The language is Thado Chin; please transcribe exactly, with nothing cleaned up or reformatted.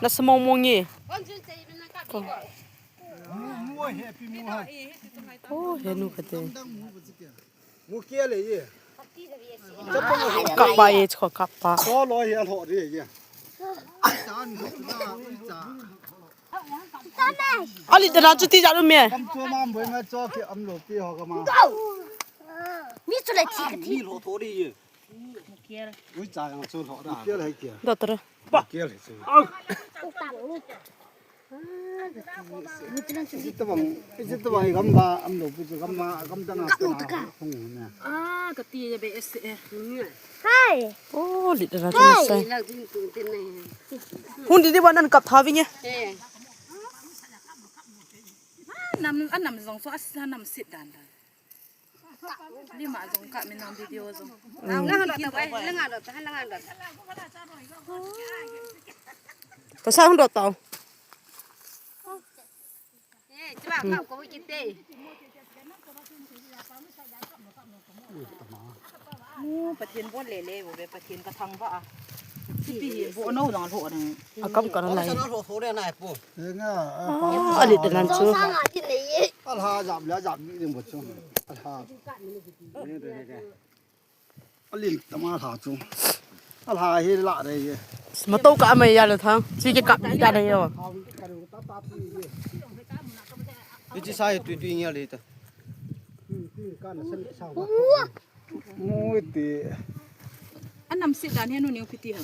Nasa mong mong e. Oh, henu kate. Mu kia le ye. Kap pa ye, chukho kap pa. Cho lo ye, lo de ye. Ali dana chuti ja lu me. Kam cho ma boi ma cho ki am lo pi ho ka ma. Mi chu le thi ka thi. Mi lo to de ye. Ui cha yang chu lo da. Kia le kia. Doctor. Kia le chu. Isi tawang, isi tawang i gam ba, am lo pu chu gam ba, gam dang a. Kap lo ta ka. Hung na. Ah, ka ti ya be ese. Hai. Oh, lit ra chu sai. Lau jin tu tin na. Hun di di ba nan kap tha vinge. Eh. Nam, anam jong so as nam sit dan dan. Lima jong ka min nang video jong. Nang nang do ta bai, nang do ta, nang do ta. To sa hung do tau. Eh, chuma ka ko kite. Mu Pathen bol le le, bo be Pathen ka thang ba a. Sipi hi bo no dang lo dang. A kam ka na lai. Sa na lo so le na pu. He nga, a, Ah, ali te nan chu. Alha jap le jap ni ding bo chu. Alha. Alin tama lha chu. Alha hi la re ye. Ma to ka mai ya le thang. Chi ke kap ni da re yo. Ichi sa ye tui tui nge le ta. Mu ti. Anam sit dan he nu ni piti ha.